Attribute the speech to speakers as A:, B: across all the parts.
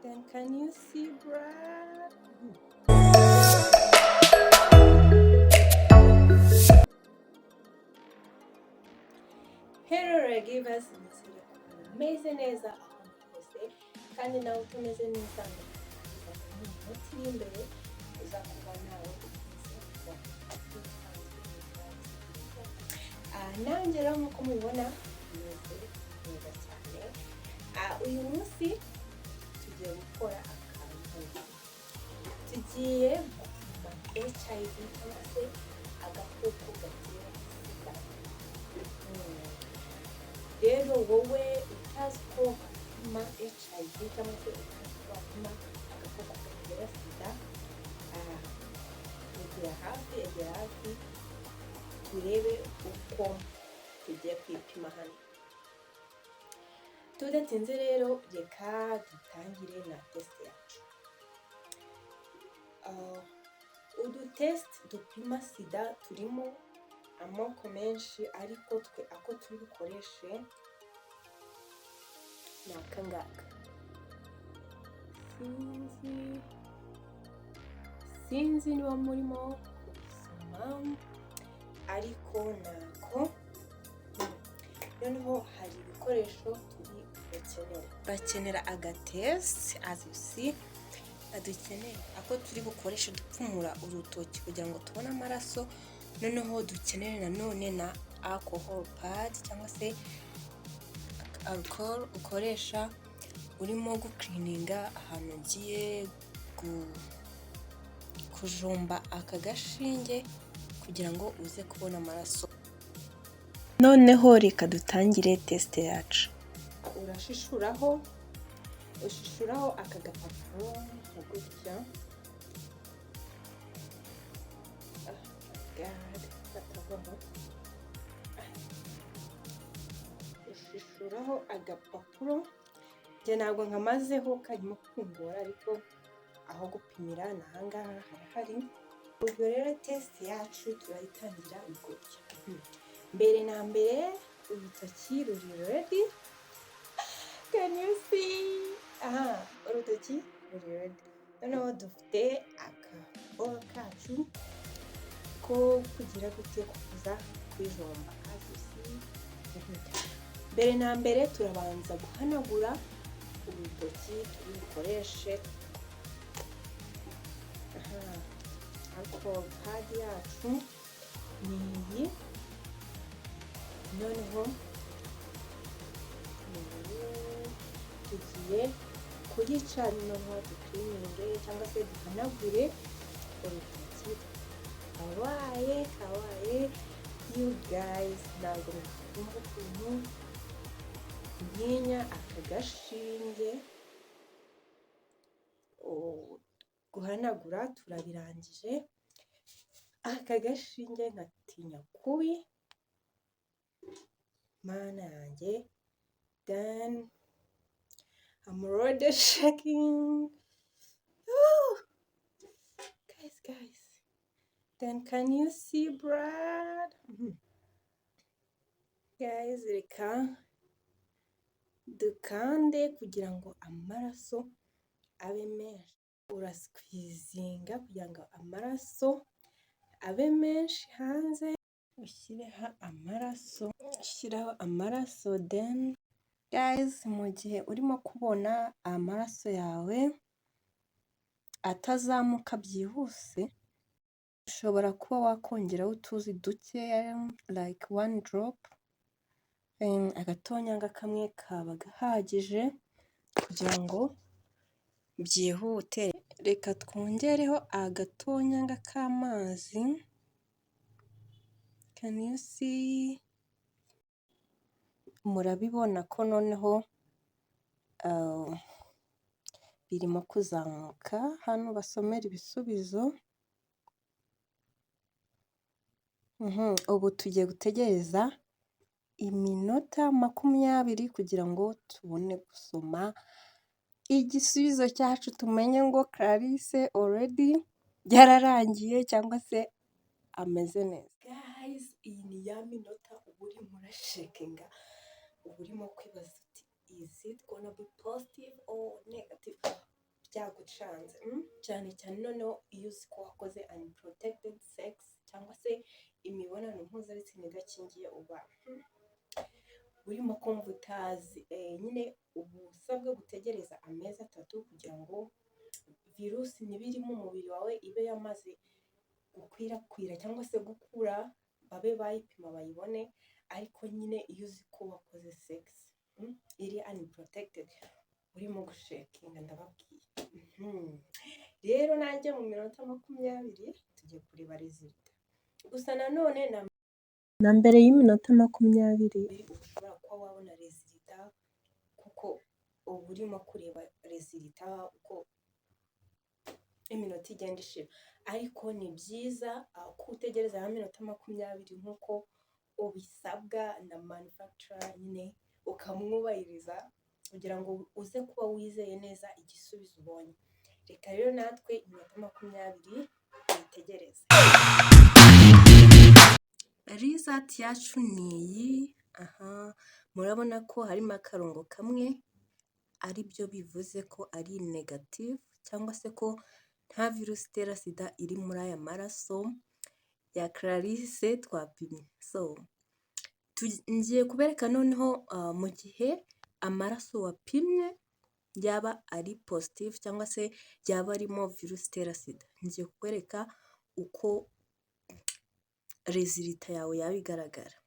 A: Then can you see blood? Hello caregivers, nizere ko mumeze neza aho muri hose, kandi nawe utameze neza ndakugira ngo mu minota iri imbere uza kuba nawe umeze neza. Nanjye rero nk'uko mubibona meze neza cyane. Uyu munsi tugiye gukora akantu, tugiye gupima HIV cyangwa se agakoko gatera sida. Rero wowe utazi ko bapima HIV cyangwa se utazi ko bapima agakoko gatera sida, egera hafi, egera hafi turebe uko tugiye kwipima hano. Tudatinze rero, reka dutangire na test yacu. Udutest dupima sida turimo amoko menshi, ariko twe ako turi bukoreshe ni aka ngaka. Sinzi niba murimo kubisoma, ariko nako. Noneho hari ibikoresho turi bukenere. Bakenera agatest, as you see, dukeneye ako turi bukoreshe dupfumura urutoki kugira ngo tubone amaraso. Noneho dukenere nanone na alcohol pad cyangwa se alcohol ukoresha urimo gucleaninga ahantu ugiye kujomba aka gashinge kugira ngo uze kubona amaraso. Noneho reka dutangire test yacu. Urashishuraho, ushishuraho aka gapapuro nka gutya. Oh my God, katavaho. Ushishuraho agapapuro. Njye ntabwo nkamazeho, karimo kungora, ariko aho gupimira ni ahangaha harahari. Ubwo rero test yacu turayitangira gutya. Mbere na mbere urutoki ruri ready. Can you see? Aha, urutoki ruri ready. Noneho dufite akaboro kacu ko kugira gute, kuza kwijomba, as you see. Mbere na mbere turabanza guhanagura urutoki turi bukoreshe. Aha, alcohol pad yacu ni iyi. Noneho tugiye kuyica, noneho ducleaninge cyangwa se duhanagure urutoki. Kabaye, kabaye! You guys, ntabwo mwumva ukuntu ntinya aka gashinge. Guhanagura turabirangije. Aka gashinge nkatinya kubi, Mana yanjye. Then I'm already shaking. Oh, guys, guys, then can you see blood? Guys, reka dukande kugira ngo amaraso abe menshi. Urasqueezinga kugira ngo amaraso abe menshi hanze, ushyireho amaraso, ushyiraho amaraso. Then guys, mu gihe urimo kubona amaraso yawe atazamuka byihuse, ushobora kuba wakongeraho utuzi dukeya, like one drop, agatonyanga kamwe kaba gahagije kugira ngo byihute. Reka twongereho agatonyanga k'amazi. Can you see? Murabibona ko noneho birimo kuzamuka hano basomera ibisubizo. Ubu tugiye gutegereza iminota 20 kugira ngo tubone gusoma igisubizo cyacu, tumenye ngo Clarisse already byararangiye cyangwa se ameze neza. Guys, iyi ni ya minota uba urimo urashakinga, uba urimo kwibaza uti: "Is it gonna be positive or negative?" byagucanze, Cyane cyane noneho iyo uzi ko wakoze unprotected sex cyangwa se imibonano mpuzabitsina idakingiye, uba urimo kumva utazi. Nyine uba usabwa gutegereza amezi 3 kugira ngo virusi niba iri mu mubiri wawe ibe yamaze gukwirakwira cyangwa se gukura, babe bayipima bayibone. Ariko nyine iyo uzi ko wakoze sex iri unprotected, urimo gushakinga, ndababwiye. Rero nanjye mu minota 20 tugiye kureba result. Gusa nanone
B: Na mbere y'iminota 20
A: ushobora kuba wabona result, kuko uba urimo kureba result uko iminota igenda ishira. Ariko ni byiza ko utegereza ya minota 20 nk'uko ubisabwa na manufacturer, nyine ukamwubahiriza kugira ngo uze kuba wizeye neza igisubizo ubonye. Reka rero natwe iminota 20 tuyitegereze. Result yacu ni iyi. Aha murabona ko harimo akarongo kamwe, ari byo bivuze ko ari negative cyangwa se ko nta virusi itera SIDA iri muri aya maraso ya Clarisse twapimye. So ngiye kubereka noneho mu gihe amaraso wapimye yaba ari positive cyangwa se yaba arimo virusi itera SIDA. Ngiye kukwereka uko result yawe yaba igaragara.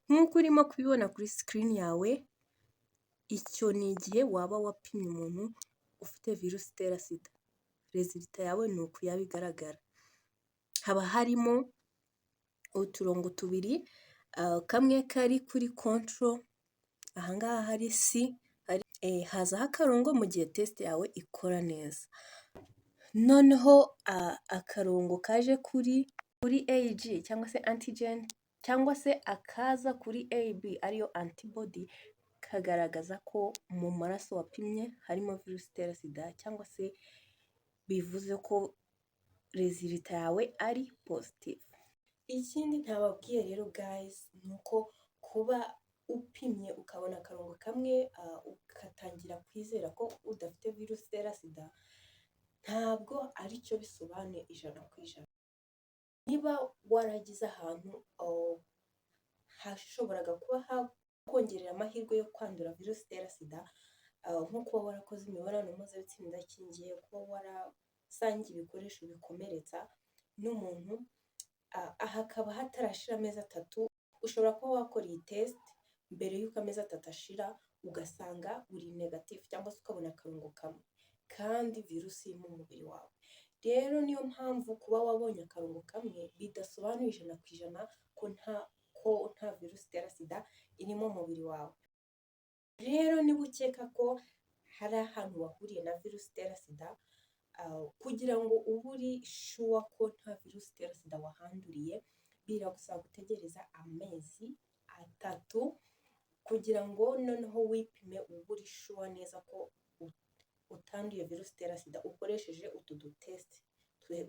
A: Nk'uko urimo kubibona kuri screen yawe, icyo ni igihe waba wapimye umuntu ufite virusi itera SIDA. Result yawe ni uku yaba igaragara. Haba harimo uturongo tubiri, kamwe kari kuri control, aha ngaha hari C, hazaho akarongo mu gihe test yawe ikora neza. Noneho akarongo kaje kuri AG cyangwa se antigen, cyangwa se akaza kuri AB ariyo antibody, kagaragaza ko mu maraso wapimye harimo virusi itera SIDA, cyangwa se bivuze ko result yawe ari positive. Ikindi ntababwiye rero guys, ni uko kuba upimye ukabona akarongo kamwe ugatangira kwizera ko udafite virusi itera SIDA, ntabwo aricyo bisobanuye 100%. Niba waragize ahantu hashoboraga kuba hakongerera amahirwe yo kwandura virusi itera SIDA, nko kuba warakoze imibonano mpuzabitsina idakingiye, kuba warasangiye ibikoresho bikomeretsa n'umuntu, hakaba hatarashira amezi 3, ushobora kuba wakora iyi test mbere y'uko amezi 3 ashira, ugasanga uri negative cyangwa se ukabona akarongo kamwe kandi virusi iri mu mubiri wawe. Rero niyo mpamvu kuba wabonye akarongo kamwe bidasobanuye 100% ko nta virusi itera SIDA iri mu mubiri wawe. Rero niba ukeka ko hari ahantu wahuriye na virusi itera SIDA, kugira ngo ube uri sure ko nta virusi itera SIDA wahanduriye, biragusaba gutegereza amezi 3 kugira ngo noneho wipime, ube uri sure neza ko utanduye virusi itera SIDA, ukoresheje utu dutest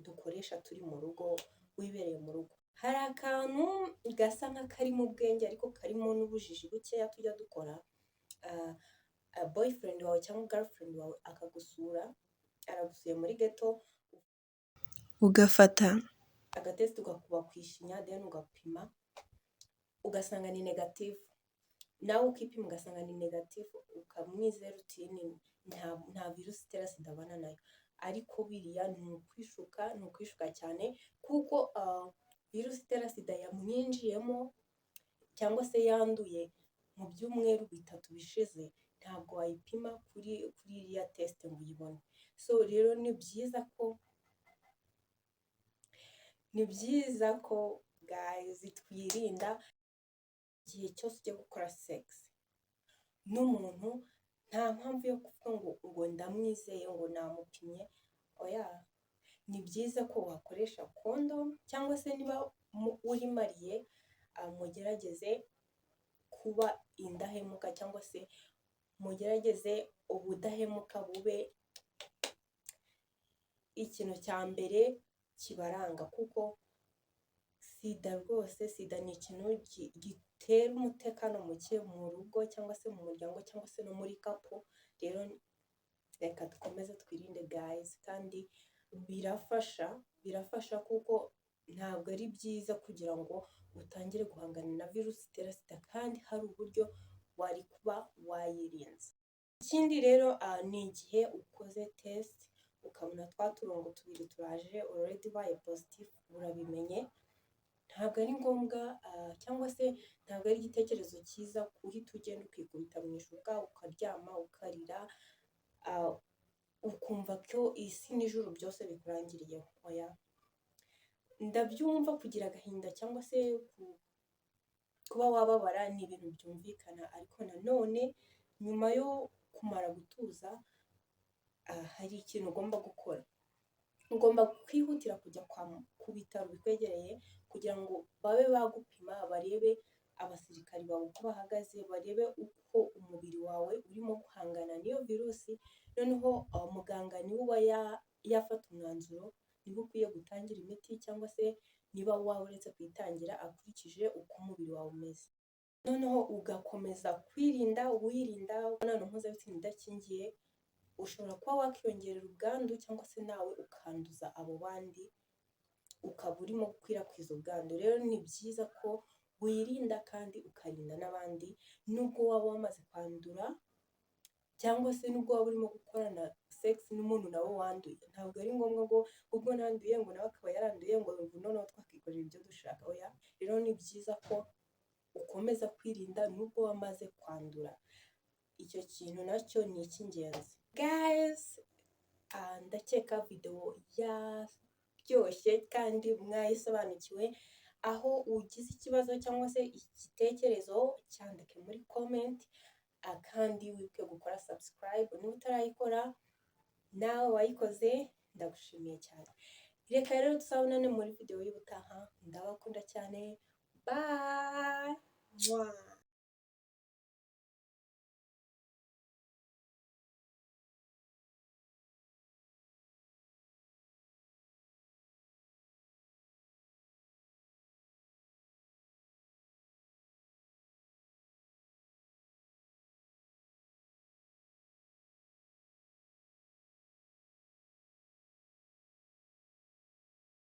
A: dukoresha turi mu rugo, wibereye mu rugo. Hari akantu gasa nk'akarimo ubwenge ariko karimo n'ubujiji bukeya tujya dukora: boyfriend wawe cyangwa girlfriend wawe akagusura, aragusuye muri ghetto,
B: ugafata
A: agatest ugakuba ku ishinya, then ugapima ugasanga ni negative, nawe ukipima ugasanga ni negative, ukamwizera uti nta virusi itera SIDA abana nayo. Ariko biriya ni ukwishuka, ni ukwishuka cyane, kuko virusi itera SIDA yamwinjiyemo cyangwa se yanduye mu byumweru 3 bishize, ntabwo wayipima kuri iriya test ngo uyibone. So rero ni byiza ko guys twirinda. Igihe cyose ugiye gukora sex n'umuntu, nta mpamvu yo kuvuga ngo ndamwizeye, ngo namupimye, oya. Ni byiza ko wakoresha condom, cyangwa se niba uri married, mugerageze kuba indahemuka, cyangwa se mugerageze ubudahemuka bube ikintu cya mbere kibaranga, kuko SIDA rwose, SIDA ni ikintu gitera umutekano muke mu rugo cyangwa se mu muryango cyangwa se no muri couple. Rero Reka dukomeze twirinde, guys, kandi birafasha, birafasha kuko ntabwo ari byiza kugira ngo utangire guhangana na virusi itera SIDA kandi hari uburyo wari kuba wayirinze. Ikindi rero ni igihe ukoze test ukabona twa turongo tubiri turaje, already ubaye positive, urabimenye. Ntabwo ari ngombwa cyangwa se ntabwo ari igitekerezo cyiza guhita ugenda ukikubita mu ishuka, ukaryama, ukarira, ukumva ko isi n'ijuru byose bikurangiriyeho. Oya, ndabyumva, kugira agahinda cyangwa se kuba wababara ni ibintu byumvikana, ariko nanone nyuma yo kumara gutuza hari ikintu ugomba gukora. Ugomba kwihutira kujya ku bitaro bikwegereye kugira ngo babe bagupima, barebe abasirikari bawe uko bahagaze, barebe uko umubiri wawe urimo guhangana n'iyo virusi. Noneho muganga niwe uba yafata umwanzuro niba ukwiye gutangira imiti cyangwa se niba waba uretse kuyitangira, akurikije uko umubiri wawe umeze. Noneho ugakomeza kwirinda, wirinda imibonano mpuzabitsina idakingiye. Ushobora kuba wakiyongerera ubwandu cyangwa se nawe ukanduza abo bandi, ukaba urimo gukwirakwiza ubwandu. Rero ni byiza ko wirinda kandi ukarinda n'abandi, nubwo waba wamaze kwandura cyangwa se nubwo waba urimo gukorana sex n'umuntu nawe wanduye. Ntabwo ari ngombwa ngo ubwo nanduye, ngo nawe akaba yaranduye, ngo noneho twakikorera ibyo dushaka. Oya. Rero ni byiza ko ukomeza kwirinda nubwo wamaze kwandura. Icyo kintu nacyo ni icy'ingenzi. Guys, ndakeka videwo yaryoshye kandi mwayisobanukiwe. Aho ugize ikibazo cyangwa se igitekerezo, cyandike muri comment, kandi wibuke gukora subscribe niba utarayikora. Nawe wayikoze, ndagushimiye cyane. Reka rero tuzabonane muri videwo y'ubutaha. Ndabakunda cyane. Bye. Mwah.